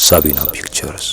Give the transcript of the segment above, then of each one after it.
ሳቢና ፒክቸርስ።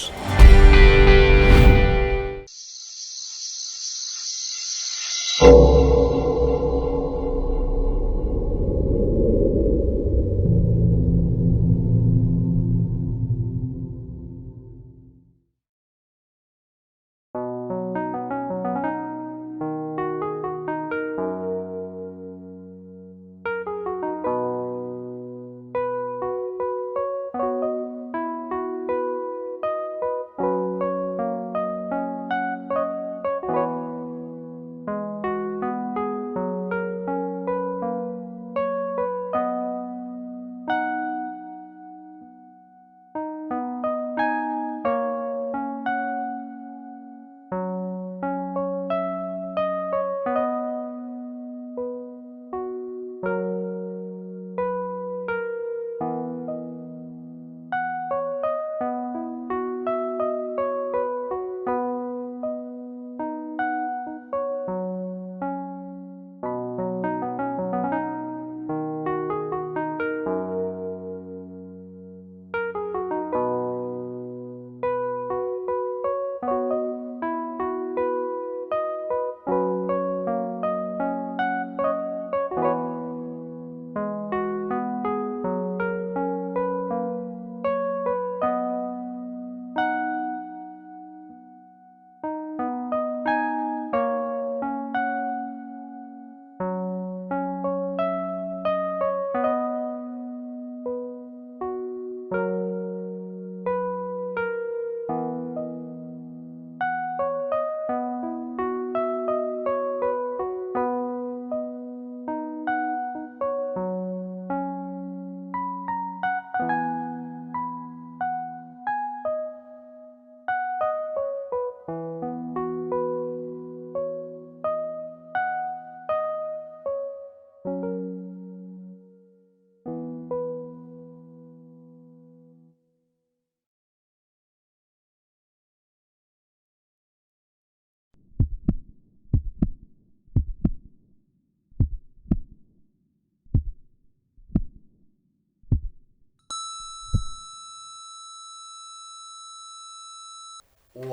እዋ፣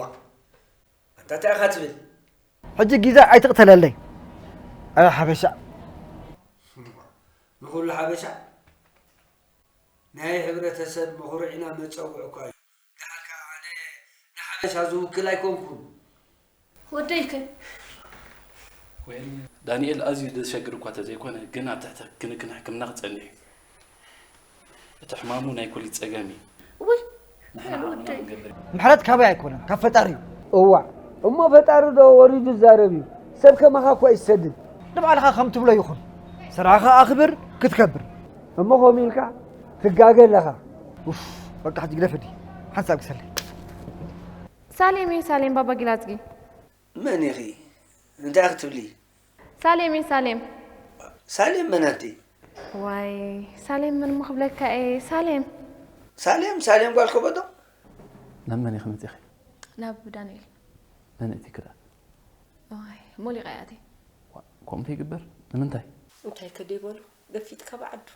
ኣንታ እንታይ ኢኻ ትብል? ሕጂ ግዜ ኣይትቕተለለይ። ኣይ ሓበሻ። ንኹሉ ሓበሻ ናይ ሕብረተሰብ መኹርዒና መጸውዒ እኳ እዩ። ደሓር ከኣ ኣነ ንሓበሻ ዝውክል ኣይኮንኩን። ወደይከ? ወይም ዳንኤል ኣዝዩ ዘሸግር እኳ ተዘይኮነ፣ ግን ኣብ ትሕቲ ክንክን ሕክምና ክጸንሕ እዩ። እቲ ሕማሙ ናይ ኩሊት ጸገም እዩ። ውይ፣ ንሕና ዓቕምና ወደይ። ክንገብር። ምሕረት ካበይ ኣይኮነን፣ ካብ ፈጣሪ እዩ። እዋእ፣ እሞ ፈጣሪ ዶ ወሪዱ ዝዛረብ እዩ? ሰብ ከማኻ እኳ ይሰድድ። ንባዕልኻ ከም ትብሎ ይኹን፣ ስራሕኻ ኣኽብር ክትከብር። እሞ ከምኡ ኢልካ ትጋገ ኣለኻ። ኡፍ፣ በቃ ሕጂ ግደፈኒ። ሓንሳብ ክሰሊ። ሳሌም እዩ፣ ሳሌም ባባ ጊላጽጊ። መን ኢኺ? እንታይ ክትብሊ? ሳሌም እዩ፣ ሳሌም። ሳሌም መን ኣንቲ? ዋይ፣ ሳሌም መን እሞ ክብለካ እየ? ሳሌም። ሳሌም፣ ሳሌም ጓል ከበዶ? ናብ መን ኢኺ መጺኺ? ናብ ዳንኤል። መን እቲ ክዳ? ዋይ፣ ሞሊቐ እያ ኣትየ። ዋ፣ ከምኡ እንታይ ይግበር? ንምንታይ? እንታይ ከ ደይበሉ? ገፊጥካ ብዓዱ።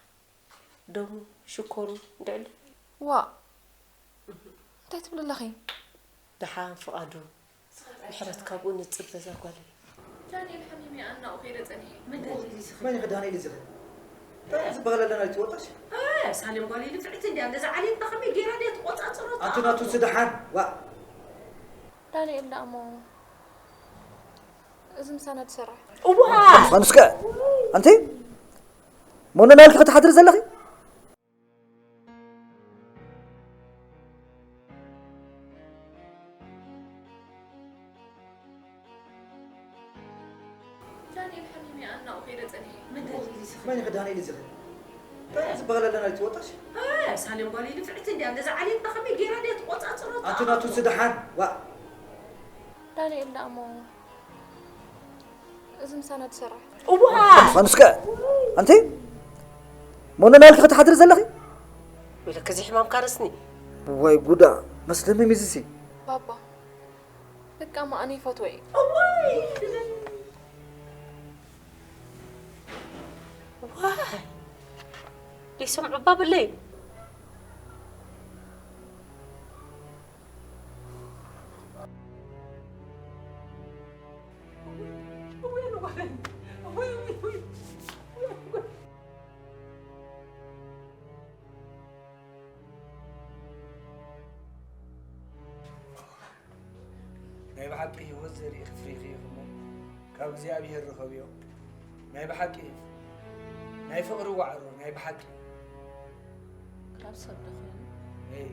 ደሙ ሽኮሩ ድዕሉ። ዋ፣ እንታይ ትብሊ ኣለኺ? ደሓን ፍቓዱ፣ ምሕረት ካብኡ ንጽበ እዛ ጓለይ። ዳንኤል ሓሚመ ኣናኡ ከይደ ጸኒሐ። መን ዳንኤል እዚ? መን ኢኺ ዳንኤል እዚ? እንታይ ዝበሃል ኣለና ኣይትወጣሽ? እ፣ ሳሌም ጓለይ ንፍዕቲ እንድያ። ገዛ ዓሌትና ከመይ ገይራ ድያ ትቆጻጽሮ? ኣንቲ ናቱ ስደሓን፣ ዋ። ዳንኤል ደኣ እሞ እዚ ምሳና ትሰርሕ? እዋ! ኣንስከ፣ ኣንቲ ሞኖናል ክትሓድሪ ዘለኺ? ዳንኤል ሓሚመ ኣናኡ ከይደ ጸኒሐ። መን ዳንኤል እዚ? መን ኢኺ ዳንኤል እዚ? እንታይ ዝበሃል ኣለና ኣይትወጣሽ? እ፣ ሳሌም ጓለይ ንፍዕቲ እንድያ። ገዛ ዓሌትና ከመይ ገይራ ድያ ትቆጻጽሮ? ኣንቲ ናቱ ስደሓን፣ ዋ። ዳንኤል ደኣ እሞ እዚ ምሳና ትሰርሕ? እዋ! ኣንስከ፣ ኣንቲ ሞኖናል ክትሓድሪ ዘለኺ? ወይለከ እዚ ሕማም ካረስኒ። ወይ ጉዳ፣ መስደመም እዩ እዚሲ። ባባ፣ በቃ እሞ ኣነ ይፈትዎ እየ። እዋይ! ዋይ! ደይሰምዑ እባ ብለይ። ብሓቂ ህይወት ዘርኢ ክትፍሪ ኢኺ እሞ ካብ እግዚኣብሄር ርኸብዮ። ናይ ብሓቂ ናይ ፍቕሪ ዋዕሮ ናይ ብሓቂ። ካብ ሰብ ዶ ኮይኑ? እይ።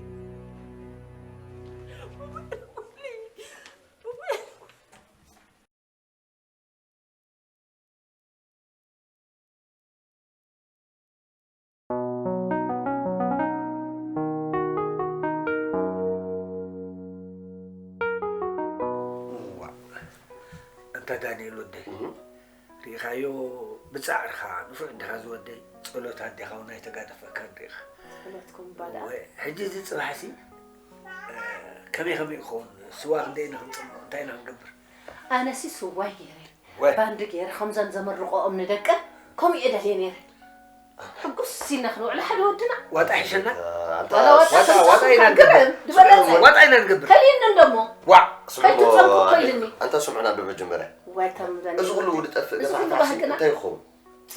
እዋ፣ ኣንታ ዳንኤል ወደይ፣ እህ። ርኢኻዮ ብጻዕርኻ ንፉዕ እንዲኻ ዝወደይ፣ ጸሎት ኣዴኻ እውን ኣይተጋደፈካን ርኢኻ። ጸሎትኩም ባዳ። እወ፣ ሕጂ እዚ ጽባሕሲ፣ እ፣ ከመይ ከመይ ክኸውን? ስዋ ክንደይ ኢና ክንጽምቕ? እንታይ ኢና ክንገብር? ኣነሲ ስዋይ ገይረ፣ ወይ። ባንዲ ገይረ፣ ከምዘን ዘመርቆኦም ንደቀ፣ ከምኡ እየ ደልየ ነይረ። ሕጉስ ኢልና ክንውዕል ሓደ ወድና። ዋጣ ሒሸና? ኣንታ ዋላ ዋጣ ዋጣ፣ ዋጣ ኢና ንገብር። ግርም፣ ዝበለጸ። ዋጣ ኢና ንገብር። ከልየኒ እንደሞ። ዋዕ! ስምዑ ከይትጸምኩ እኮ ኣደ-፣ ኢልኒ። ኣንታ ስምዑና ዶ መጀመርያ። ዋይ፣ ከም ዘን እዚ ኩሉ ውዲ ጠፍእ እዚ ገዛ ኩሉ ዓርባዕተ ባህግና። እንታይ ይኸውን?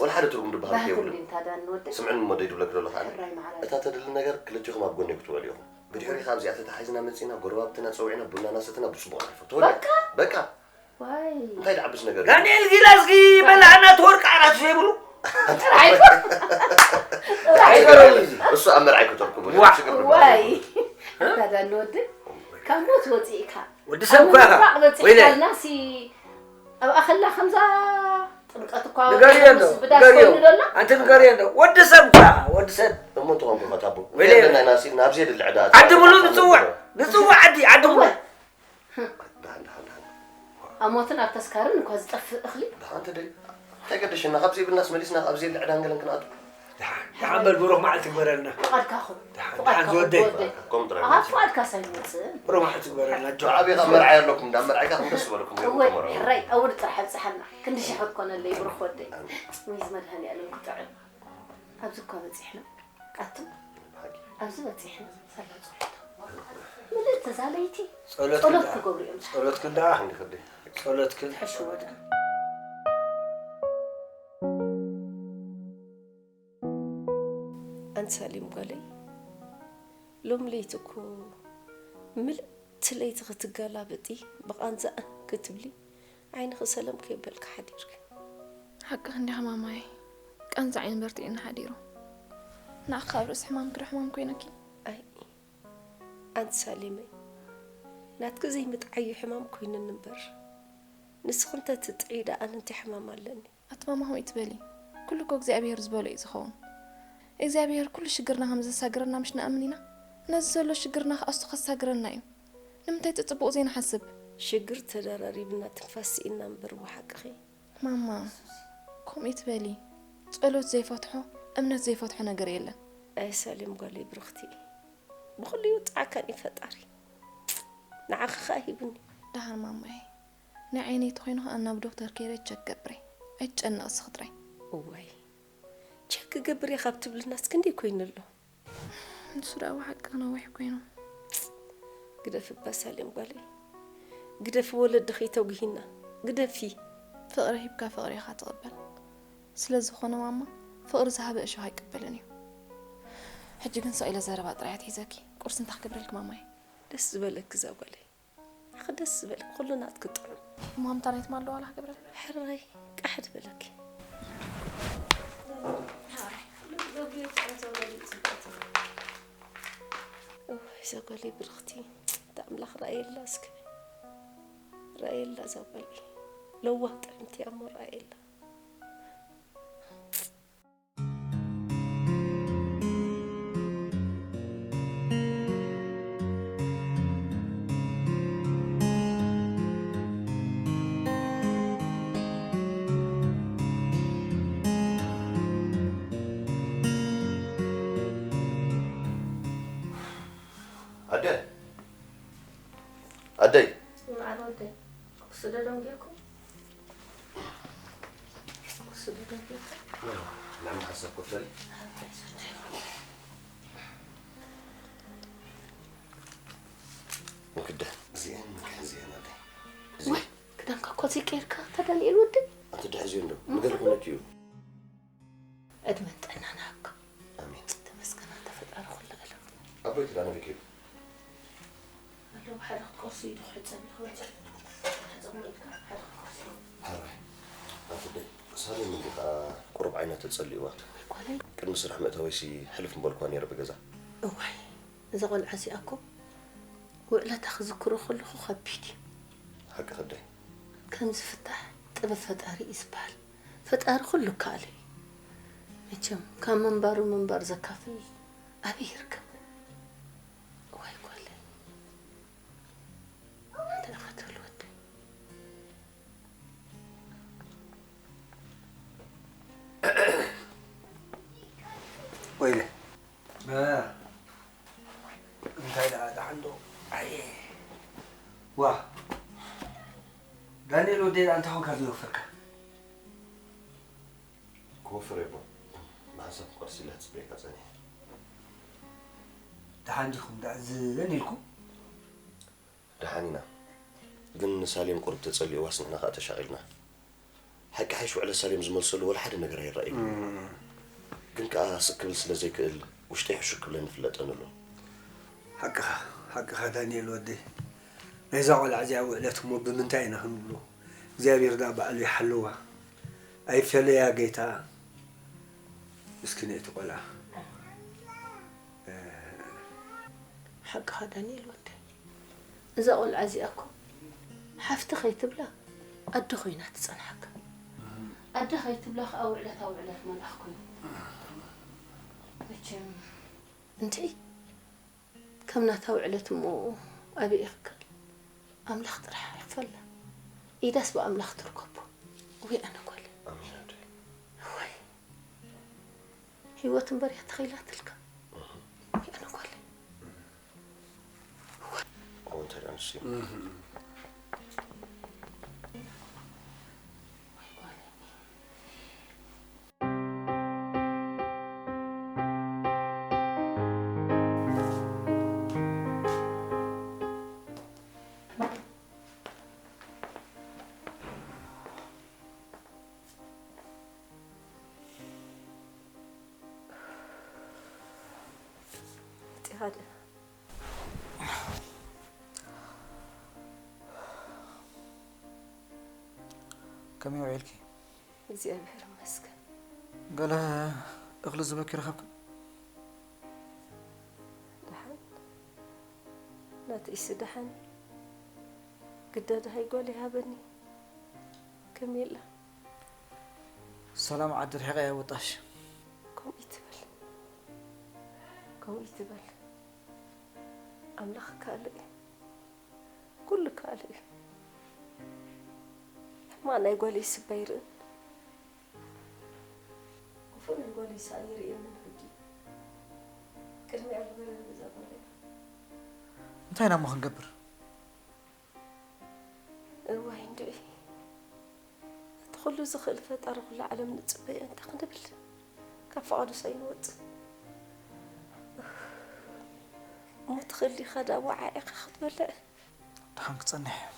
ወላ ሓደ ትርጉም ዝበሃል ባህጊ ከይብሉ። እንዲን ታዲያ ንወደይ? ስምዕኒ እሞ ደይ ድብለኪ ዘለኹ ኣነ። ሕራይ መዓረይ። እታ ተድሊ ነገር ክልቲኹም ኣብ ጎነይ ክትውዕሉ ኢኹም። ብድሕሪኻ ኣብዚኣ ተታሒዝና መጺና፣ ጎረባብትና ጸዊዕና፣ ቡና እናሰተና ብጽቡቕ ነሕልፎ። ተወዲኣ። በቃ? በቃ። ዋይ። እንታይ ድዓብስ ነገር እዩ? ዳንኤል ጊላስኪ በላዕና እቲ ወርቂ ዓራት ዘይብሉ? ጥራይ። ጥራይ። እሱ ኣብ መርዓይ ከተርክቡ። ዋ። ሽግር ድማ ዋይ። የብሉን። ኣታ ዳኒ ወዲ፣ ካብ ሞት ወፂእካ። ወዲ ሰብ ኣብ እኳ ኢኻ። ምብራቕ በፂሕካ ወይለ። ኢልናሲ፣ ኣብ ኣኸላ ከምዛ ጥምቀት እኳ ንገርዮ ምስ እንዶ፣ ብዳስ ንገርዮ። ኮይኑ ዶና? ኣንቲ ንገርዮ እንዶ። ወዲ ሰብ እኳ፣ ወዲ ሰብ። እሞ እንተኾንኩ ኸ ታቦ? ወይለ። እንታይ ኣለና ኢልናሲ፣ ናብዚ የድሊ ዕዳ። ዓዲ ሙሉእ ዓዲ ንጽውዕ። ሙሉእ። ንጽውዕ ዓዲ፣ ዓዲ ሙሉእ። እወ። ደሓን፣ ደሓን፣ ደሓን። ኣብ ሞትን ኣብ ተስካርን እኳ ዝጠፍእ እኽሊ። ደሓን ተደይ። እንታይ ገደሸና? ካብ ዘይብልናስ መሊስና ኣብ ዘይብሉ ዕዳን ገለን ክንኣቱ። ደሓን፣ ደሓን በል፣ ብሩኽ መዓልቲ ግበረልና። ፍቓድካ ኹን። ደሓን፣ ፍቓድካ ደሓን ኹን ዝወደይ። ዝወደይ። ከምኡ ጥራይ ኣሃ፣ መሊስ። ፍቓድካ ሳይመጽእ። ብሩኽ መዓልቲ ግበረልና፣ ኣጆ። ዓቢኻ መርዓይ ኣለኩም፣ እንዳ መርዓይካ ከም ደስ ዝበለኩም ገይርኩም እወ፣ ተመርዓው። ሕራይ፣ ኣውድ ጥራሕ ኣብጽሓና። ክንዲ ሽሕ ክትኮነለይ፣ ብሩኽ ወደይ። ኣሜን። ወይ ዝመድሃኒ ኣለም ክጥዕም። ኣብዚ እኳ በጺሕና። ኣቱም፣ ብሓቂ። ኣብዚ በጺሕና። ሰላ ጸሎት። ምልእቲ እዛ ለይቲ ጸሎት ጸሎት ክንዳ-፣ ክገብሩ እዮም። ጸሎት ክንዳ-፣ ክንዲ ክዲ። ጸሎት ክን-፣ ትሕሽዎ ዶ? ኣንቲ ሳሌም ጓለይ፣ ሎም ለይቲ እኮ ምልእቲ ለይቲ ክትገላበጢ ብቓንዛእ ክትብሊ ዓይንኺ ሰለም ከይበልኪ ሓዲርኪ። ሓቅኺ እንዲኺ ማማየ፣ ቃንዛ ዓይኒ በርቲዑኒ ሓዲሩ። ንዓኺ ኣብ ርእሲ ሕማም ክዶ ሕማም ኮይነኪ? ኣይ፣ ኣንቲ ሳሌመይ፣ ናትኪ ዘይምጥዓዩ ሕማም ኮይኑኒ እምበር፣ ንስኺ እንተ ትጥዕዪ ደኣ ኣነ እንታይ ሕማም ኣለኒ? ኣቲ ማማ ከምኡ ኣይትበሊ። ኩሉ እኮ እግዚኣብሄር ዝበሎ እዩ ዝኸውን። እግዚኣብሄር ኩሉ ሽግርና ከም ዘሳግረና ምሽ ንኣምን ኢና? ነዚ ዘሎ ሽግርና ከኣ እሱ ከሳግረና እዩ። ንምንታይ እቲ ጽቡቕ ዘይንሓስብ? ሽግር ተደራሪብና ትንፋስ ስኢንና እምበር፣ ብሓቅኺ። ማማ፣ ከምኡ ኣይትበሊ። ጸሎት ዘይፈትሖ፣ እምነት ዘይፈትሖ ነገር የለን። ኣይ ሳሌም ጓለይ ብርኽቲ፣ ብኹሉ ይውጽዓካን እዩ ፈጣሪ። ንዓኺ ኸኣ ሂቡኒ። ደሓን ማማየ፣ ናይ ዓይነይ ተኾይኑ ኸኣ ናብ ዶክተር ከይደ ቸክ ገብሬ። ኣይትጨነቒ እስኺ ጥራይ። እዋይ፣ ቸክ ክገብር እየ ካብ ትብልናስ ክንደይ ኮይኑ ኣሎ? ንሱ ደኣ ብሓቂ ነዊሕ ኮይኑ። ግደፊ እባ ሳሌም ጓለይ፣ ግደፊ፣ ወለድኺ ተጉሂና፣ ግደፊ። ፍቕሪ ሂብካ ፍቕሪ ኢኻ ትቕበል። ስለ ዝኾነ ማማ፣ ፍቕሪ ዝሃበ እሾኽ ኣይቅበልን እዩ። ሕጂ ግን ስቕ ኢለ ዘረባ ጥራይ እየ ሒዘኪ። ቁርሲ እንታይ ክገብረልኪ ማማይ? ደስ ዝበለኪ እዛ ጓለይ። ኣኸ ደስ ዝበለኪ፣ ኩሉ ናትኪ ጥዑም። እሞ ሃምታ ናይ ትማል ዶ ዋላ ክገብረልኪ? ሕራይ፣ ቃሕ ዝበለኪ። እዋይ፣ እዛ ጓለይ ብርኽቲ፣ እታ ኣምላኽ ረኣየላ እስከ። ረኣየላ እዛ ጓለይ። ለዋህ ጥዕምቲ እያ እሞ ረኣየላ። ኣደ፣ ኣደይ። መዓር ወደይ፣ ክስዶ ደንጊርኩም? ክስዶ ደንጊርኩም? ላም ሓሳብ ኮተል። ወክደ፣ እዚአን፣ እዚአን ኣደይ። እዚ ወይ፣ ክዳንካ እኮ ዘይቀይርካ፣ ተዳንኤል ወደይ። ኣንተ ደሕ እዚኦ እንዶ፣ እሞ ምግር ፈሎ። ኮነች እዩ። ዕድመን ጥዕናን ይሃብካ። ኣሜን። ተመስገን ኣንታ ፈጣሪ ኩሉ ዓለም። ኣቦይ ክዳን ኣበይ ከይዱ? ኣለዉ፣ ሓደ ክትቆርሱ ኢዱ ክሕጸብ እዩ ክበል ዘሎ። ሓራይ ኣፍደይ ሳሌም እንዲኻ ቁሩብ ዓይና ተጸሊእዋ። ጓለይ። ቅድሚ ስራሕ ምእታወይሲ ሕልፍ ምበልኳ ነይረ ብገዛ። እዋይ፣ እዛ ቖልዓ እዚኣ እኮ ውዕለታ ክዝክሮ ከለኹ ከቢድ እዩ። ሓቂ ከደይ። ከምዚ ፍታሕ ጥበብ ፈጣሪ እዩ ዝበሃል። ፈጣሪ ኩሉ ይከኣሎ እዩ። መቸም ካብ ምንባሩ ምንባር ዘካፍል ኣበይ ይርከብ? እዋይ ጓለይ። እንታይ ኢኻ ትብል ወደይ? ወይለ። እ፣ እንታይ ደኣ ደሓን ዶ? ኣየ። ዋ። ዳንኤል ወደይ ደኣ እንታይ ኾንካ ዘይወፈርካ? ክወፍር እየ ኣቦ። ብሓንሳብ ክቆርስ ኢለ ክጽበየካ ጸኒሐ። ደሓን ዲኹም? ደኣ ዝን ኢልኩም? ደሓን ኢና፣ ግን ንሳሌም ቁሩብ ተጸሊእዋስ ንሕና ከኣ ተሻቒልና። ሓቂ ሓይሽ ውዕለት ሳሌም ዝመልሰሉ ወላ ሓደ ነገር ኣይረኣየንን። እም። ግን ከኣ ስቅ ክብል ስለ ዘይክእል ውሽጠይ ሕሹክ ክብለኒ ይፍለጠኒ ኣሎ። ሓቅኻ፣ ሓቅኻ ዳንኤል ወደይ። ናይዛ ቆልዓ እዚኣ ውዕለት እሞ ብምንታይ ኢና ክንብሎ? እግዚኣብሔር ደኣ ባዕሉ ይሓልዋ። ኣይፈለያ ጌታ። ምስኪነይቲ ቆልዓ። ሓቅኻ ዳንኤል ወደይ። እዛ ቆልዓ እዚኣ እኮ ሓፍቲ ከይትብላ ኣደ ኮይና ትጸንሓካ። ኣደ ከይትብላ ከኣ ውዕለታ ውዕለት መልኣኽ ኮይኑ። መቸም እንታይ ከም ናታ ውዕለት እሞ ኣበይ ይኽከል? ኣምላኽ ጥራሕ ኣይኽፈላ። ኢዳስ ብኣምላኽ ትርከቦ። ወይ ኣነ ጓል። ኣሜን ኣደይ። ወይ ህይወት እምበር እያ ተኸይላትልካ። ወይ ኣነ ጓል። እኮ እንተ ደኣ ንሱ። መጺኻ ድ-፣ ከመይ ውዒልኪ? እግዚኣብሔር ይመስገን። ገለ እኽሊ ዝበኪ ረኸብኪ? ደሓን። ናተይሲ ደሓን። ግዳ ደሃይ ጓል ይሃበኒ። ከመይ ኢላ? ሰላም ዓዲ ርሒቐ እየ ወጣሽ። ከምኡ ይትበል። ከምኡ ይትበል። ኣምላኽ ከኣሎ እዩ። ኩሉ ከኣሎ እዩ። ሕማቕ ናይ ጓለይ ስባ ይርእን። ክፉእ ናይ ጓለይ ሳእ ይርእየንን ሕጂ። ቅድሚኣ ግበረኒ እዛ ጓለይ። እንታይ ኢና እሞ ክንገብር? እዋይ እንድዒ። እቲ ኩሉ ዝኽእል ፈጣሪ ኩሉ ዓለም ንጽበዮ እንታይ ክንብል? ካብ ፈቓዱስ ኣይንወጽእ። እሞ ትኽእል ዲኻ ደኣ ወዓዒኻ ክትበልዕ? ደሓን ክጸንሕ እየ።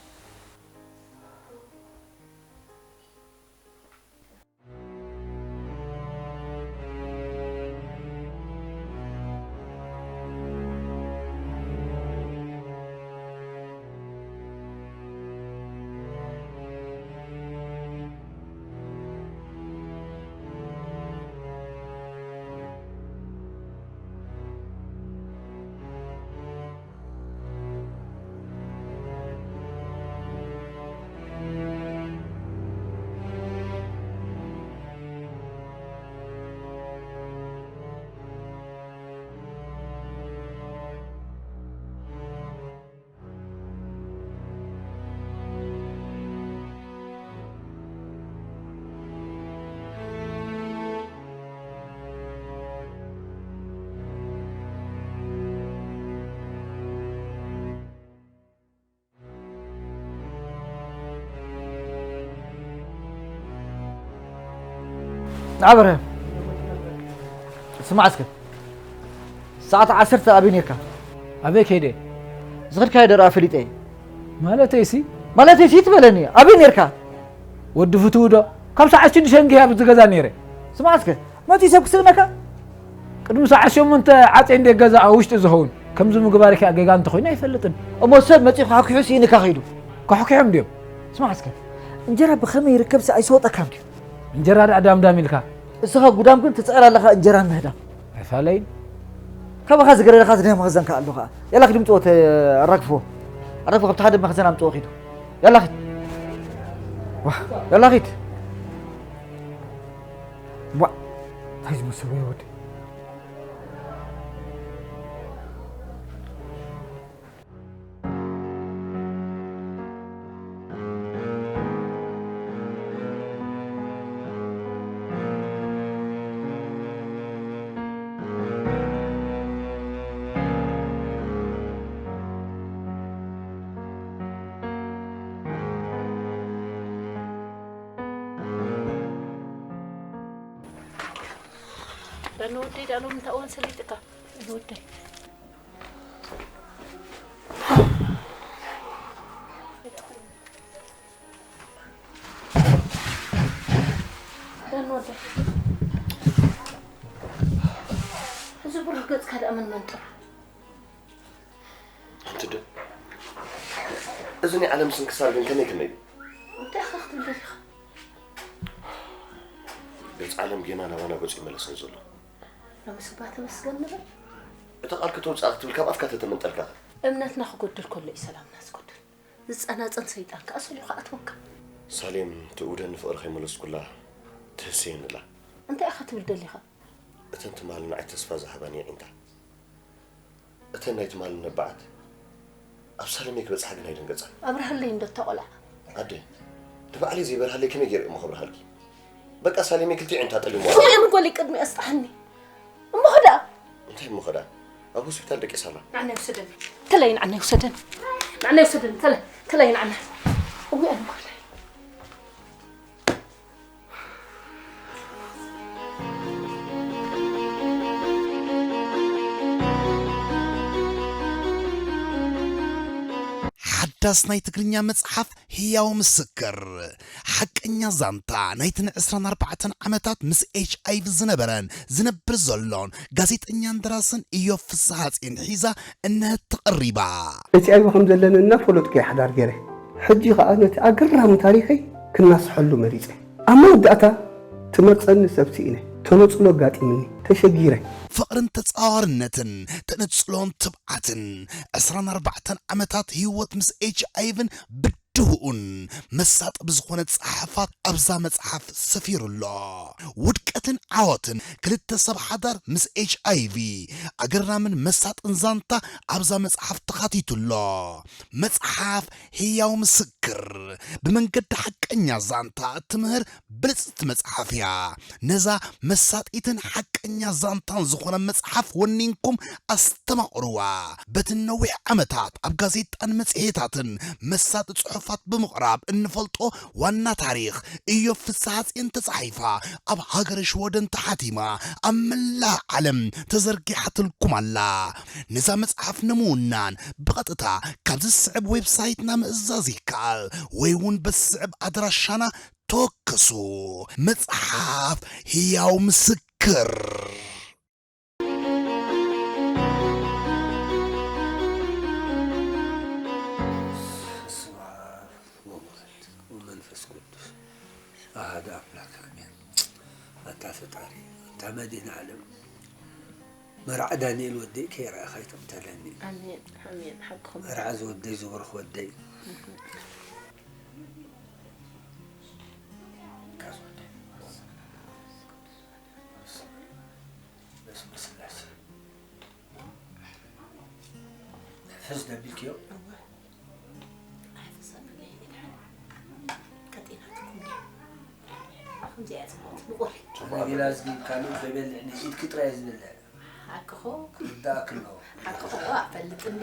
ንዓ በርሀ፣ ስማዕ እስከ። ሰዓት ዓሰርተ ኣበይ ነርካ? ኣበይ ከይደ? ዝኸድካዮ ደኣ ፈሊጠ እየ። ማለተይሲ? ማለተይሲ ትበለኒ፣ ኣበይ ነርካ? ወዲ ፍትው ዶ? ካብ ሰዓት ሽዱሽተ እንግህይ ኣብዚ ገዛ ነይረ። ስማዕ እስከ፣ መጺኡ ሰብ ክስእነካ? ቅድሚ ሰዓት ሸሞንተ ዓጽየ እንደ ገዛ ኣብ ውሽጢ ዝኸውን። ከምዚ ምግባርኪ ጌጋ እንተኾይኑ ኣይፈልጥን። እሞ ሰብ መጺኡ ከሕኩሑ ስኢንካ ከይዱ። ከሕኩሖም ድዮም? ስማዕ እስከ፣ እንጀራ ብኸመይ ይርከብሲ ኣይስወጠካን ድዩ? እንጀራ ደኣ ዳምዳም ኢልካ። እስኻ ጉዳም ግን ትጽዕር ኣለኻ እንጀራ ምህዳም። ኣይፋለይን። ካባኻ ዝገደለኻስ ናይ መኽዘን ከኣ ኣሎ ኸኣ። ያላ ኪድ ምጽኦ ተራግፍዎ። ኣራግፎ ካብቲ ሓደ መኽዘን ኣምጽኦ ኪዱ። ያላ ኪድ። ዋ፣ ያላ ኪድ። ዋ፣ እንታይ ዝመስል ወይ ወዲ? ዳኒ ወደይ፣ ዳኣ ሎሚ እንታይ እዋን ሰሊጥካ? ዳኒ ወደይ። ዳኒ ወደይ። እዚ ብሩህ ገጽካ ደኣ መን መንጥሩ? ኣንቲ ዶ? እዚ ናይ ዓለም ስንክሳር ግን ከመይ ከመይ እዩ? እንታይ ኢኻ ክትብል ደሊኻ? ገጽ ዓለም ጌና ናባና ገጹ ይመለሰን ዘሎ። ሎምስ እባ ተመስገን ንበል። እታ ቃል ከተውጽኣ ክትብል ካብ ኣፍካ ተተመንጠልካ። እምነትና ክጎድል ከሎ እዩ ሰላምና ዝጎድል። ዝጸናጸን ሰይጣን ከኣ ሰልዩ ክኣትወካ። ሳሌም ትእውደኒ ፍቕሪ ከይመለስኩላ ትህስየኒ ኣላ። እንታይ ኢኻ ትብል ደሊኻ? እተን ትማሊ ንዓይ ተስፋ ዝሃባኒ የዒንታ። እተን ናይ ትማሊ ነባዓት ኣብ ሳሌመይ ክበጽሓ ግን ኣይደንገጻን። ኣብርሃለይ እንዶ እታ ቆልዓ። ኣደ፣ ንባዕለይ ዘይበርሃለይ ከመይ ገይረ እሞ ከብርሃልኪ? በቃ ሳሌመይ ክልቲኡ ኣዒንታ ጠሊምዋ። እሞ እምጓለይ ቅድሚ ኣስጥሓኒ። እሞ ኸዳ? እንታይ እሞ ኸዳ? ኣብ ሆስፒታል ደቂሳ ኣላ። ንዓናይ ውሰደኒ። ተለይ ንዓናይ ውሰደኒ። ንዓናይ ውሰደኒ። ተለ-፣ ተለይ ንዓና። እውይ ኣነ ጓለይ። ሓዳስ ናይ ትግርኛ መጽሓፍ ህያው ምስክር፣ ሓቀኛ ዛንታ ናይተን ዕስራን ኣርባዕተን ዓመታት ምስ ኤች ኣይ ቪ ዝነበረን ዝነብር ዘሎን ጋዜጠኛን ደራስን ኢዮብ ፍስሃጽዮን ሒዛ እነሀት ተቐሪባ። ኤች ኣይ ቪ ከም ዘለኒ እናፈለጥኩ እየ ሓዳር ገይረ። ሕጂ ኸኣ ነቲ ኣገራሚ ታሪኸይ ክናስሐሉ መሪጸ። ኣብ መወዳእታ ትመርጸኒ ሰብ ስኢነ። ተነጽሎ ኣጋጢምኒ። ተሸጊረ። ፍቕርን ተጻዋርነትን፣ ተነጽሎን ትብዓትን፣ ዕስራን ኣርባዕተን ዓመታት ህይወት ምስ ኤች ኣይ ቪን ብድሆኡን መሳጢ ብዝኾነ ጸሓፋት ኣብዛ መጽሓፍ ሰፊሩ ኣሎ። ውድቀትን ዓወትን ክልተ ሰብ ሓዳር ምስ ኤች ኣይ ቪ፣ ኣገራምን መሳጥን ዛንታ ኣብዛ መጽሓፍ ተኻቲቱ ኣሎ። መጽሓፍ ህያው ምስክር፣ ብመንገዲ ሓቀኛ ዛንታ እትምህር ብልጽቲ መጽሓፍ እያ። ነዛ መሳጢትን ሓቀኛ ዛንታን ዝኾነ መጽሓፍ ወኒንኩም ኣስተማቕርዋ። በቲ ነዊሕ ዓመታት ኣብ ጋዜጣን መጽሔታትን መሳጢ ጽሑፋት ብምቕራብ እንፈልጦ ዋና ታሪኽ ኢዮብ ፍስሃጽዮን ተጻሒፋ ኣብ ሃገረ ሽወደን ተሓቲማ ኣብ መላእ ዓለም ተዘርጊሓትልኩም ኣላ። ነዛ መጽሓፍ ንምውናን ብቐጥታ ካብዚ ዝስዕብ ዌብሳይትና ምእዛዝ ይከኣል ወይ እውን በዚ ዝስዕብ ኣድራሻና ተወከሱ። መጽሓፍ ህያው ምስክር። በስመ አብ ወወልድ ወመንፈስ ቅዱስ አሐዱ አምላክ አሜን። ኣታ ፈጣሪ፣ ኣታ መድኃኔ ዓለም፣ መርዓ ዳንኤል ወደይ ከይረኣኻ ኣይትቕተለኒ። ኣሜን፣ ኣሜን። ሓቅኹም። መርዓ ዝወደይ፣ ዝቡሩኽ ወደይ። ካስ ወደይ። በስመ ስላሴ። ሕፍስ ደቢልክዮ? እወ። ኣይፍሰን እየ፣ መድሓኒ። ቀጢናትኩም ድያ? ከምዚኣ እያ ጽቡቕቲ፣ ብቑሪ። ጽቡቕ ኣቢላ ኣዝጊ ካልእ ከይበልዕኒ፣ ኢድኪ ጥራይ ዝብልዕ። ሓቅኹ። ክርዳእኪ ኣለዎ። ሓቅኹ፣ እዋ፣ እፈልጥ እንዴ።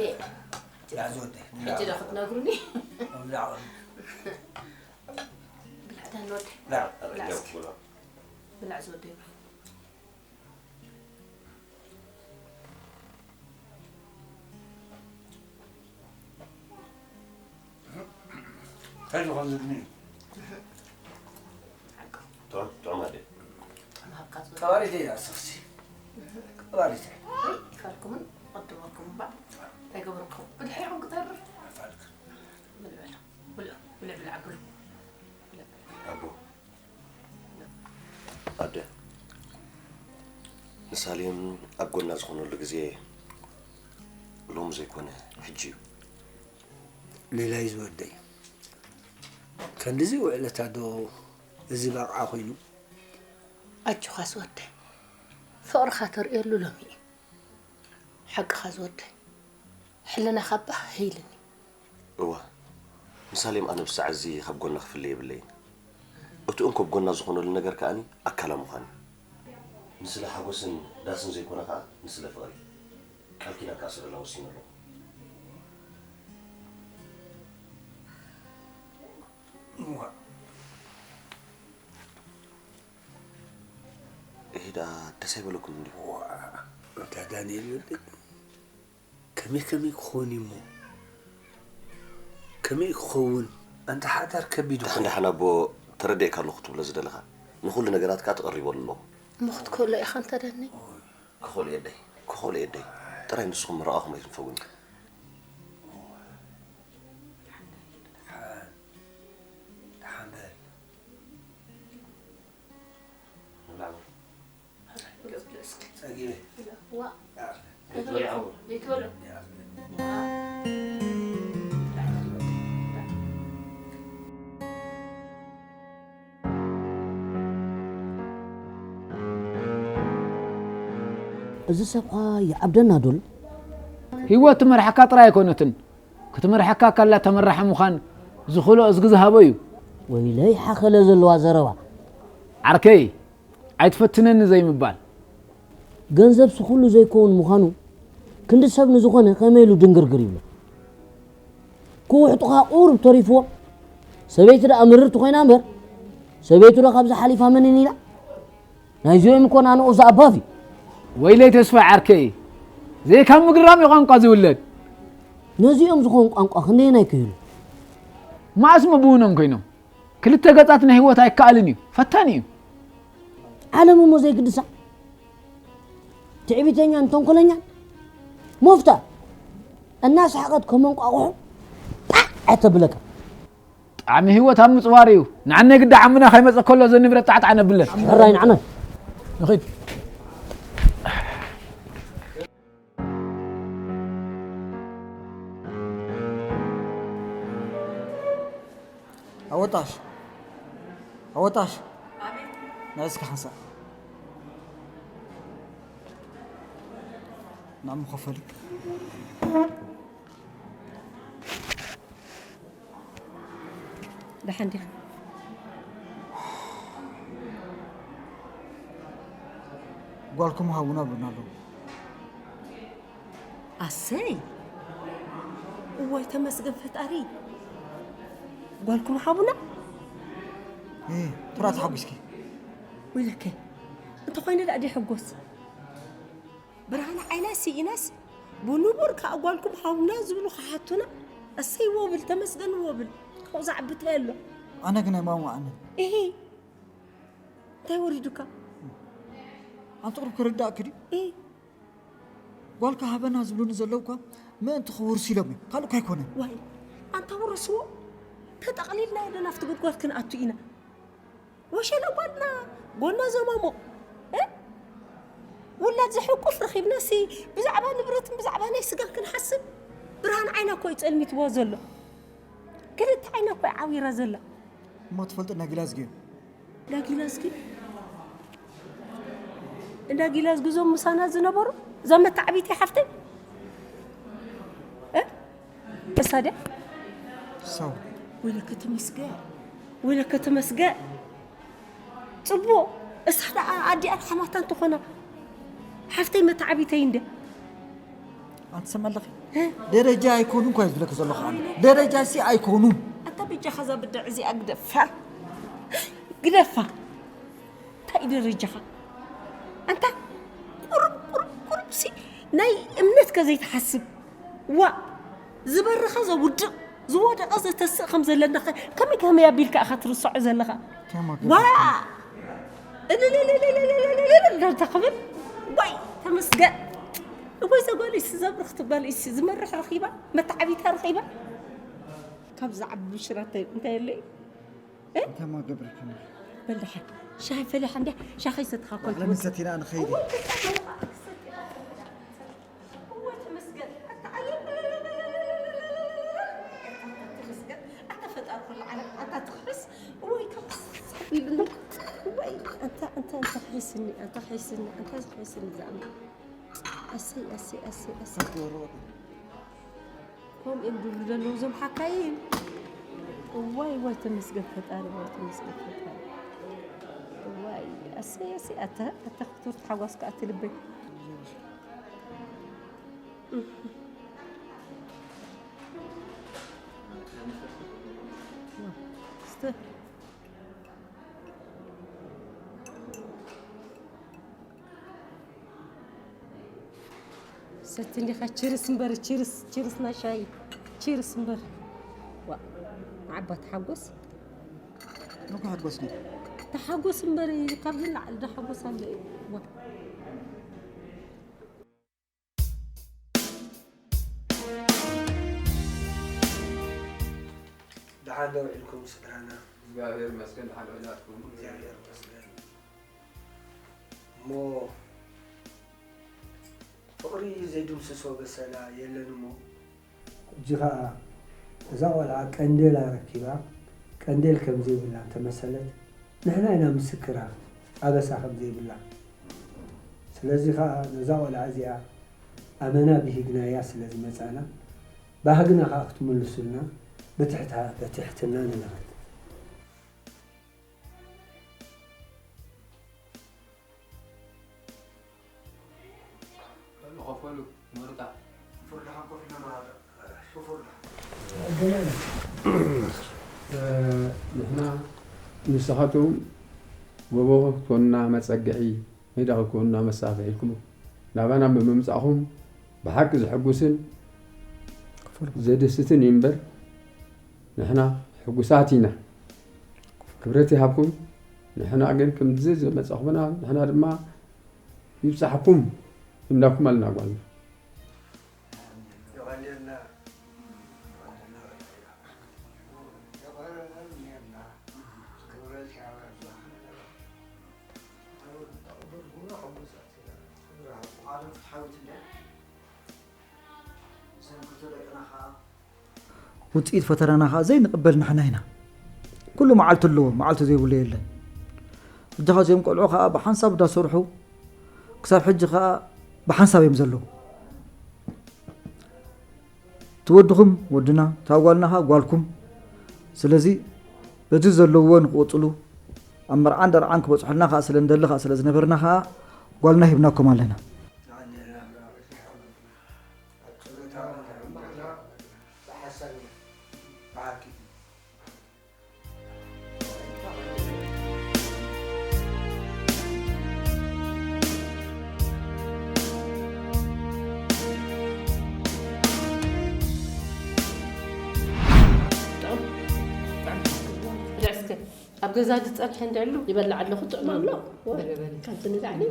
ላዕ ዝወደይ፣ ሕጂ ዶ ክትነግሩኒ? እብላዕ። ብላዕ ዳን ወደይ። ላዕ። ብላዕ እስኪ። ብላዕ ዝወደይ። እንታይ ዝኾን ዝግኒ? ጥዑም፣ ጥዑም ኣደ። ቀባሪት እያ፣ ስኽሲ። ቀባሪት እያ። ይፈልኩምን ቅድመኩም እባ። እንታይ ገብርኩም? ብድሕሪኹም ክተርፍ። ኣይፋልክን። ብልዕ በላ። ብልዕ፣ ብልዕ፣ ብልዕ፣ ብልዕ። ሳሌም ኣብ ጎና ዝኾነሉ ግዜ ሎም ዘይኮነ ሕጂ እዩ። ሌላይ ዝወደይ፣ ከንድዚ ውዕለታ ዶ እዚ በቕዓ ኮይኑ? ኣጆኻ ዝወደይ፣ ፍቕርኻ ተርእየሉ ሎሚ እዩ። ሓቅኻ ዝወደይ፣ ሕልናኻ ባህ ኢልኒ። እዋ፣ ንሳሌም ኣነ ብሳዕ እዚ ካብ ጎና ክፍለ የብለይን። እቲ እንኮ ኣብ ጎና ዝኾነሉ ነገር ከኣኒ ኣካላ ምዃን እዩ። ንስለ ሓጎስን ዳስን ዘይኮነ ከኣ ንስለ ፍቕሪ። ቃል ኪዳን ከኣ ስረላ ወሲነ ኣለኹ። እዋ። ይሄ ደኣ ደስ ኣይበለኩም እንድዩ? ዋ፣ ኣታ ዳንኤል ወደይ፣ ከመይ ከመይ ክኸውን እዩ እሞ? ከመይ ክኸውን? ኣንታ ሓዳር ከቢድ እኮ። ደሓን ደሓን ኣቦ፣ ተረዲእካ ኣለኹ ትብሎ ዝደለኻ። ንኹሉ ነገራት ከኣ ተቐሪበሉ ኣለኹ። እሞ ክትከሎ ኢኻ ኣንታ ዳነይ? ክኸሎ የደይ፣ ክኸሎ የደይ። ጥራይ ንስኹም ምርቓኹም ኣይትንፈጉኒ። ደሓን፣ ደሓን በል። ንብላዕ በል። ጸጊበ። ዋ። ይኣኽል። ይትበልዑ። ይትበልዑ። ይኣኽል። እዚ ሰብኻ ይዓብደና ዶል? ህይወት ትመርሓካ ጥራይ ኣይኮነትን፣ ክትመርሓካ ካላ ተመራሒ ምዃን ዝኽእሎ እዝጊ ዝሃቦ እዩ። ወይለይ ሓኸለ ዘለዋ ዘረባ። ዓርከይ፣ ኣይትፈትነኒ ዘይምባል። ገንዘብሲ ኩሉ ዘይከውን ምዃኑ ክንዲ ሰብ ንዝኾነ ከመይ ኢሉ ድንግርግር ይብሎ። ክውሕጡኻ ቁሩብ ተሪፍዎ። ሰበይቲ ደኣ ምርርቲ ኮይና እምበር፣ ሰበይቱ ዶ ካብዚ ሓሊፋ መንን ኢላ? ናይዚኦም እኮ ናንኡ ዝኣባፍ እዩ። ወይለይ ተስፋይ ዓርከይ፣ ዘይካብ ምግራም እዩ ቋንቋ ዝውለድ። ነዚኦም ዝኾን ቋንቋ ክንደየናይ ክህሉ? መኣስ መብውኖም ኮይኖም? ክልተ ገጻት ናይ ህይወት ኣይከኣልን እዩ፣ ፈታኒ እዩ። ዓለም እሞ ዘይግድሳ፣ ትዕቢተኛን ተንኮለኛን፣ ሞፍታ እናሰሓቐት ከም እንቋቑሖ ጣዕ ኣይተብለካ። ጣዕሚ ህይወት ኣብ ምጽዋር እዩ። ንዓነይ ግዳ ዓምና ከይመጸ ከሎ ዘንብረ ጣዕጣዕ ነብለን። ሕራይ ንዓና። ንኺድ። ኣወጣሽ፣ ኣወጣሽ። ናይ እስኪ ሓንሳእ። ናም ኸፈሊ። ደሓን ዲኻ? ጓልኩም ሃቡና ብሉና ኣለዉ። ኣሰይ! እዋይ ተመስገን ፈጣሪ። ጓልኩም ሃቡና? እ፣ ጥራ ተሓጒስኪ። ወይለከ፣ እንተኾይነ ደኣ ደይሕጎስ? ብርሃን ዓይና ስኢናስ ብንቡር ከኣ ጓልኩም ሃቡና ዝብሉ ክሓቱና፣ እሰይ ወብል፣ ተመስገን ወብል። ካብኡ ዝዓቢ እንታይ ኣሎ? ኣነ ግን ኣይማማኣንን። እሂ። እንታይ ወሪዱካ? ኣንቲ ቁሩብ ክርዳእኪ ድዩ? እሂ። ጓልካ ሃበና ዝብሉኒ ዘለዉ እኳ ምእንቲ ክውርሱ ኢሎም እዮም። ካልእ እኳ ኣይኮነን። ዋይ፣ ኣንታ ውረስዎ። ተጠቕሊልና ኢና ናብቲ ጉድጓድ ክንኣቱ ኢና። ወሸላ ጓልና ጎና ዘማሙቕ፣ እ? ውላድ ዘሕቁፍ ረኺብናሲ ብዛዕባ ንብረትን ብዛዕባ ናይ ስጋን ክንሓስብ? ብርሃን ዓይና እኮ እዩ ጸልሚትዎ ዘሎ። ክልተ ዓይና እኮ እዩ ዓዊራ ዘላ። እሞ ትፈልጢ እንዳ ጊላዝጊ እዩ። እንዳ ጊላዝጊ? እንዳ ጊላዝጊ እዞም ምሳና ዝነበሩ? እዛ መተዓቢቲ ሓፍተይ? እ? እሳ ድያ? ሰው። ወይለከ ተመስገ፣ ወይለከ ተመስገ። ጽቡቕ፣ እሳ ደኣ ኣዲኣን ሓማታ እንተኾና፣ ሓፍተይ መተዓቢተይ እንድያ። ኣንተ ትሰምዕ ኣለኺ? እ? ደረጃ ኣይኮኑን እኳ እዩ ዝብለኪ ዘለኹ ኣነ። ደረጃ ሲ ኣይኮኑን። ኣንታ በጃኻ እዛ ብድዕ እዚኣ ግደፋ። ግደፋ። እንታይ እዩ ደረጃኻ? ኣንታ ቁሩብ፣ ቁሩብ፣ ቁሩብ ሲ ናይ እምነትካ ዘይትሓስብ። ዋ፣ ዝበረኸ ዘውድቕ፣ ዝወደቐ ዘተስእ ከም ዘለና ኸ ከመይ ከመይ ኣቢልካ ኢኻ ትርስዖ ዘለኻ? ከማ ዋ! ገበርኩ። እልልልልልልልልልል እንዳልታ ክብል፣ ዋይ፣ ተመስገን። እወይ፣ እዛ ጓል እሲ ዘብርኽቲ ጓል እሲ ዝመርሕ ረኺባ፣ መተዓቢታ ረኺባ። ካብ ዝዓቢ ብሽራ እንታይ፣ እንታይ ኣሎ እዩ? እ? ከማ ገበርኩ። በል ደሓን። ሻሂ ፈሊሓ እንድያ፣ ሻሂ ሰትኻ እኮ ባዕለኒ ሰቲና ንኸይድ። እወ፣ ተመስገን። ኣታ፣ ኣለ፣ ተመስገን። ኣታ፣ ፈጣሪ ኩሉ ዓለም፣ ኣታ፣ ትኽሕስ። እወይ፣ ካብ ሳቢልና። እወይ፣ ኣንታ፣ ኣንታ፣ ኣንታ፣ ክሒስኒ፣ ኣንታ፣ ክሒስኒ፣ ኣንታ፣ ክሒስኒ፣ ዝኣምን። ኣሰይ፣ ኣሰይ፣ ኣሰይ፣ ኣሰይ። ከምኡ እዮም ዝብሉ ዘለዉ እዞም ሓካይም። እዋይ፣ እዋይ፣ ተመስገን ፈጣሪ፣ እዋይ፣ ተመስገን ፈጣሪ። እዋይ፣ ኣሰይ፣ ኣሰይ፣ ኣታ፣ ኣታ ክቱር ተሓጓስ ከኣ እቲ ልበይ። እስተ። ሰቲ እንዲኻ ቺርስ እምበር፣ ቺርስ፣ ቺርስ ናይ ሻሂ፣ ቺርስ እምበር። ዋ፣ ንዓባ ተሓጎስ። ንኩ ሓጎስኒ። ተሓጎስ እምበር፣ ካብዚ ንላዕሊ ዶ ሓጎስ ኣሎ እዩ? ዋ። ደሓን ዶ ውዒልኩም ስድራና? እግዚኣብሔር ይመስገን፣ ደሓን ውዒላትኩም። እግዚኣብሔር ይመስገን። እሞ ፍቕሪ ዘይድምስሶ በሰላ የለን እሞ። ሕጂ ኸኣ እዛ ቖልዓ ቀንዴላ ረኪባ፣ ቀንዴል ከም ዘይብላ እንተመሰለት፣ ንሕና ኢና ምስክራ ኣበሳ ከም ዘይብላ። ስለዚ ኸኣ ነዛ ቖልዓ እዚኣ ኣመና ብሂግናያ ስለ ዝመጻና፣ ባህግና ኸኣ ክትምልሱልና ብትሕታ-፣ ብትሕትና ንልምን። በሉ፣ ኸፈሉ፣ መርታ። ንፍርድኻ ኮፍ ኢልና ንራዳእ። ንፍርድኻ። እ፣ ንሕና ንስኻትኩም ጎቦ ክትኮኑና መጸግዒ፣ ሜዳ ክትኮኑና መሳፍሒ ኢልኩም ናባና ብምምጻእኹም ብሓቂ ዘሐጉስን ዘደስትን እዩ እምበር፣ ንሕና ሕጉሳት ኢና። ክብረት ይሃብኩም። ንሕና ግን ከምዚ ዘመጻኹምና፣ ንሕና ድማ ይብጻሕኩም እንዳኩም ኣለና ጓልና። ውጽኢት ፈተናና ኸኣ ዘይንቕበል ንሕና ኢና። ኩሉ መዓልቲ ኣለዎ፣ መዓልቲ ዘይብሉ የለን። ሕጂ ኸኣ እዚኦም ቆልዑ ኸኣ ብሓንሳብ እንዳሰርሑ ክሳብ ሕጂ ኸኣ ብሓንሳብ እዮም ዘለዉ። እቲ ወድኹም ወድና፣ እታ ጓልና ኸኣ ጓልኩም። ስለዚ በዚ ዘለዎ ንክቕጽሉ ኣብ መርዓን ደርዓን ክበጽሑልና ኸኣ ስለ እንደሊ ኸኣ ስለ ዝነበርና ኸኣ ጓልና ሂብናኩም ኣለና። እስከ ኣብ ገዛ ዝጸንሐ እንድዕሉ ይበልዕ ኣለኹ፣ ጥዑም ኣሎ። በለ፣ በለ። ካብቲ ንላዕሊ።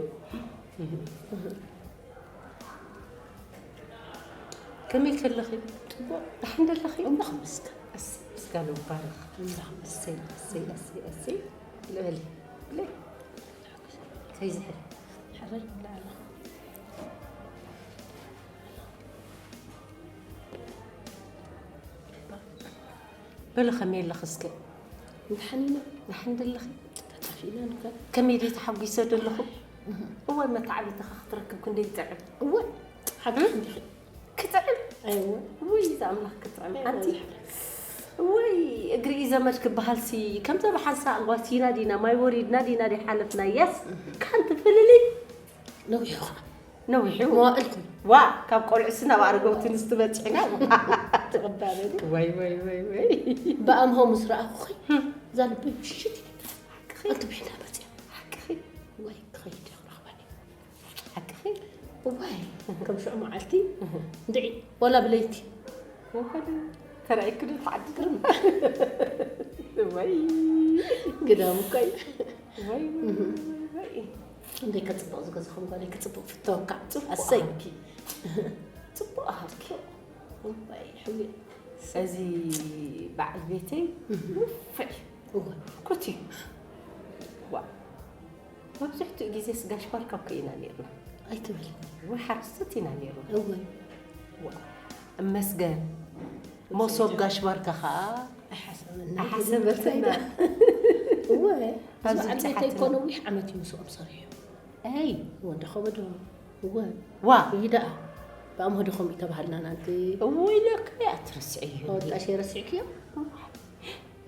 ከመይ ከለኺ? ጽቡቕ። ደሓን ደለኺ? ኣምላኽ ይመስገን። እሰይ፣ ምስጋና ይባረኽ። ኣምላኽ እሰይ፣ እሰይ፣ እሰይ፣ እሰይ። ልበሊ፣ ልበሊ። ከይዝሕል። ሕራይ ይብላ ኣለኹ። በሉ፣ ከመይ ኣለኺ እስከ? ደሓን ኢና። ደሓን ደለኺ? ተጠፊእና ንከ። ከመይ ደይ ተሓጒሰ ደለኹ? እወ፣ መተዓቢትኻ ክትረክብ ክንደይ ይጥዕም። እወ፣ ሓቂ እም? እንዲኺ። ክጥዕም? ኣይወ። ውይ፣ እዛ ኣምላኽ ክጥዕም። ኣይ፣ ኣንቲ። ኣምላኽ። ውይ፣ እግሪ እዩ ዘመድ ክበሃልሲ፣ ከምዛ ብሓንሳእ ጓል ሲና ዲና፣ ማይ ወሪድና ዲና ደይ ሓለፍናያስ፣ እህ። ካንቲ ፍልልይ። ነዊሑ ኸዓ። ነዊሑ። መዋእልኩም። ዋ፣ ካብ ቆልዑ ስና ኣብ ኣረገውቲ ንስቲ በጺሕና። ተቐባበሊ። ወይ፣ ወይ፣ ወይ፣ ወይ። ብኣምሆ ምስ ረኣኹኺ፣ ህም። እዛ ልበይ ምሽት ኢላ። ሓቅኺ። ኣንቲ ብሕና መጺኣ። ሓቅኺ። ወይ፣ ክኸይድ እየ ክረኽባ እየ። ሓቅኺ። እዋይ፣ ከም ሽዑ መዓልቲ፣ እህ። እንድዒ፣ ዋላ ብለይቲ። ወኸሉ፣ ተራእይኪ ዶ ተዓዲ? ግርም። ወይ። ግዳም እኮ እዩ። ወይ፣ ወይ፣ እህ። ወይ፣ ወይ። እንዴ ከጽብቕ ዝገዛኹም ጓለይ ክጽብቕ ፍተወካ። ጽቡቕ ኣሰይ። ኣሃብኪ። ጽቡቕ ኣሃብኪ። እዋይ፣ ሕሉይ። እዚ በዓል ቤተይ እህ። ንፍዕ እዩ። እወ። ኩት እዩ። ዋ። መብዝሕትኡ ግዜስ ጋሽ ባርካ እኮ ኢና ነይርና። ኣይትበል። ወይ ሓረስቶት ኢና ነይርና። እወ። ዋ፣ እመስገን። መሶብ ጋሽ ባርካ ኸዓ ኣይሓሰበትና። እወ። ኣብዚ ኣብዚ ዓድቤተይ እኮ ነዊሕ ዓመት እዩ ምስኦም ሰሪሑ። ኣይ። እወ፣ እንዳ ኸበዶ። እወ። ዋ። እዩ ደኣ። ብኣምሆ ዶ ከምኡ ተባሃልና ናንቲ። እወ ኢለካ እያ ትርስዕዮ። ኣወጣሽ ረሲዕክዮ?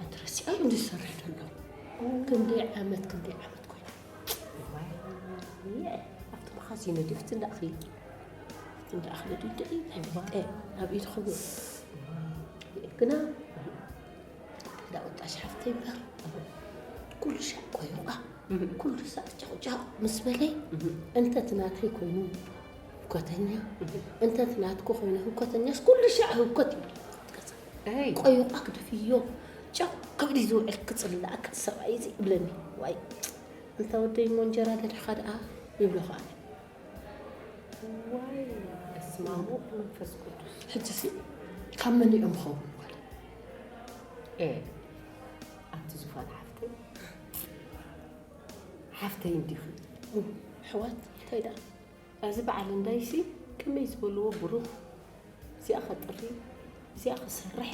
ኣንተ ረሲዕክዮ እንዲ ዝሰርሕ ዘሎ። ክንደይ ዓመት፣ ክንደይ ዓመት ኮይኑ። እዋይ፣ ኣብቲ መኻዚኖ ድዩ፣ ኣብቲ እንዳ እኽሊ? ኣብቲ እንዳ እኽሊ ድዩ፣ እንታይ እዩ? ኣይፈልጠ። ኣብ ኢድ ኸውን። ግና እንዳ ወጣሽ ሓፍተይ እምበር፣ ኩሉ ሻዕ ቆይቋ፣ ኩሉ ሳዕ ጨቕጨቕ ምስ በለይ፣ እንተ እቲ ናተይ ኮይኑ ህውከተኛ፣ እንተ እቲ ናትኩ ኮይኑ ህውከተኛስ፣ ኩሉ ሻዕ ህውከት ይብል። ኣይ። ቆይቋ ግደፍዮ፣ ጨው ክብል እዩ ዝውዕል፣ ክጽላእ ሰብኣይ እዚ ይብለኒ። ዋይ፣ እንተ ወደይ እሞ እንጀራ ደሊኻ ደኣ ይብሎ ከኣ። ዋይ፣ በስመ ኣብ ወወልድ ወመንፈስ ቅዱስ። ሕጂሲ ካብ መን እዮም ኸውን ጓል? ኤ፣ ኣንቲ ዙፋን ሓፍተይ፣ ሓፍተይ እንዲኺ። እም፣ ኣሕዋት እንታይ ደኣ? እዚ በዓል እንዳይሲ ከመይ ዝበልዎ ብሩኽ፣ እዚኣ ከጥሪ፣ እዚኣ ክሰርሕ፣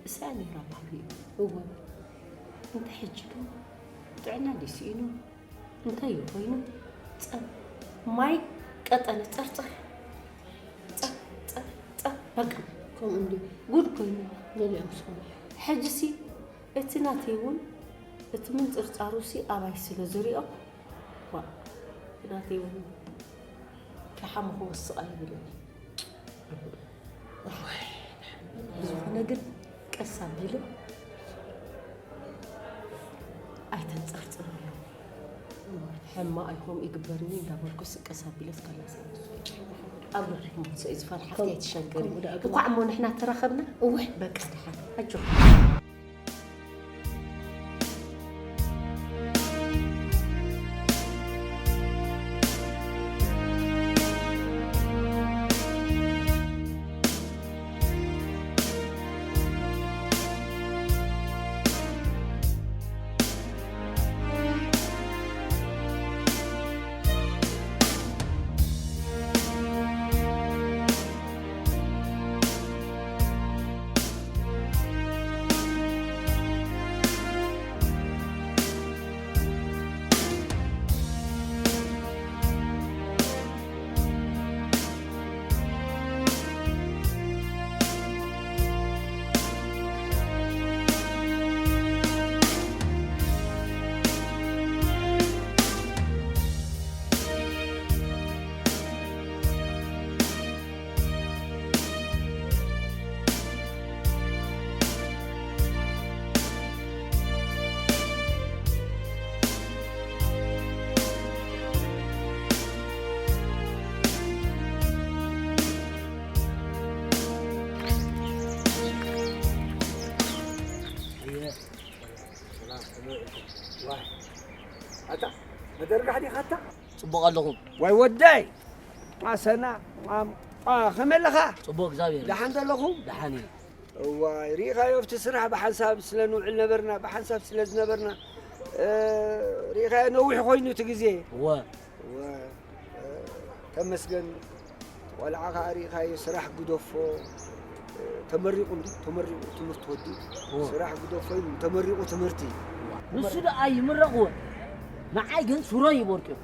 እሳ ነይራ ባህሪኡ። እወ። እንተ ሕጂ ግን ጥዕና ድዩ ስኢኑ? እንታይ እዩ ኮይኑ? ጸብ፣ ማይ ቀጠነ ጸርጸር። ጸብ፣ ጸብ፣ ጸብ፣ በቃ። ከምኡ እንድዩ። ጉድ ኮይኑ። ገሊኦም ስሙ። ሕጂሲ እቲ ናተይ እውን እቲ ምንጽርጻሩሲ ኣባይ ስለ ዝሪኦ፣ ዋ፣ እቲ ናተይ እውን ደሓን ክወስቕ ኣይብልን። እዋይ፣ ብዝኾነ ግን ቀስ ኣቢለ ኣይተንጸርጽረሉ። ሕማቕ ኣይኮም ይግበርኒ እንዳበልኩስ ቀስ ኣቢለስ ከላስ ኣብ ልብኹም ክሰ እዩ ዝፋል ሓፍቲ ከምኡ፣ ኣይትሸገሪ። ከምኡ ደኣ እኳ እሞ ንሕና ተራኸብና። እወ። በቃ ደሓን። ኣጆኹም። ኣየ፣ ሰላም፣ ከመይ ውዒልኩም? ዋይ፣ ኣታ፣ መደርጋሕ ዲኻ ኣታ? ጽቡቕ ኣለኹም? ዋይ ወደይ! ኣሰና፣ ኣም፣ ኣ፣ ከመይ ኣለኻ? ጽቡቕ፣ እግዚኣብሔር ደሓን ይመስገን። ዘለኹም? ደሓን እየ። እዋይ፣ ሪኢኻዮ ኣብቲ ስራሕ ብሓንሳብ ስለ ንውዕል ነበርና፣ ብሓንሳብ ስለ ዝነበርና፣ እ፣ ሪኢኻዮ ነዊሕ ኮይኑ እቲ ግዜ። እወ። እወ፣ እ፣ ተመስገን። ቆልዓ ኸዓ ሪኢኻዮ ስራሕ ግደፎ፣ እ፣ ተመሪቑ እንዲ፣ ተመሪቑ ትምህርቲ ወዲ፣ እወ። ስራሕ ግደፎ ኢሉ ተመሪቑ ትምህርቲ። ንሱ ደኣ ይምረቕ እወ። ንዓይ ግን ሱረ ይቦርቅዮ።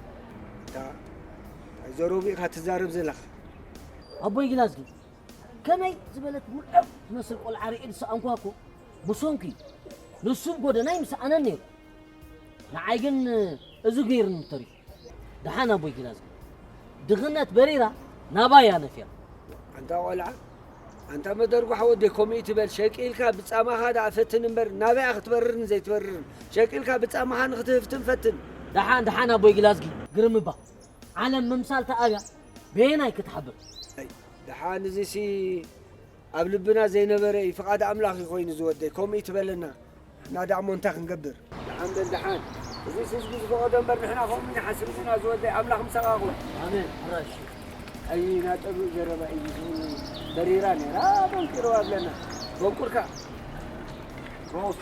እታ፣ እንታይ ዘረቡ ኢኻ ትዛረብ ዘለኻ? ኣቦይ ግላዝጊ፣ ከመይ ዝበለት ምልዕቕ ትመስል ቆልዓ ርእየ ዝሰኣንኳ እኮ ብሰንኩ እዩ። ንሱ ብጎደናይ ምሰኣነን ነይሩ። ንዓይ ግን እዚ ገይሩኒ ተሪፉ። ደሓን ኣቦይ ግላዝጊ፣ ድኽነት በሪራ ናባይ እያ ነፊራ። ኣንታ ቆልዓ፣ ኣንታ መደርጓሕ ወደይ ከምኡ ትበል፣ ሸቂልካ ብጻማኻ ደኣ ፈትን እምበር ናበይ እያ ክትበርርን ዘይትበርርን? ሸቂልካ ብጻማኻ ንኽትህፍትን ፈትን። ደሓን፣ ደሓን ኣቦይ ግላዝጊ፣ ግርም እባ። ዓለም ምምሳል ተኣብያ በየናይ ክትሓብር? ደሓን እዚሲ ኣብ ልብና ዘይነበረ እዩ፣ ፍቓድ ኣምላኽ እዩ ኮይኑ ዝወደይ፣ ከምኡ ትበለና። ንሕና ደኣ እሞ እንታይ ክንገብር? ደሓን በል ደሓን። እዚስ ህዝቢ ዝፈቐዶ እምበር ንሕና ከምኡ ንሓስብ ኢና ዝወደይ፣ ኣምላኽ ምሳኻ ይኹን። ኣሜን፣ ሕራይ። ኣይ ናጠብእ ዘረባ እዩ፣ በሪራ ነይራ፣ በንቂርዋ ብለና። በንቁርካ። ሮስ።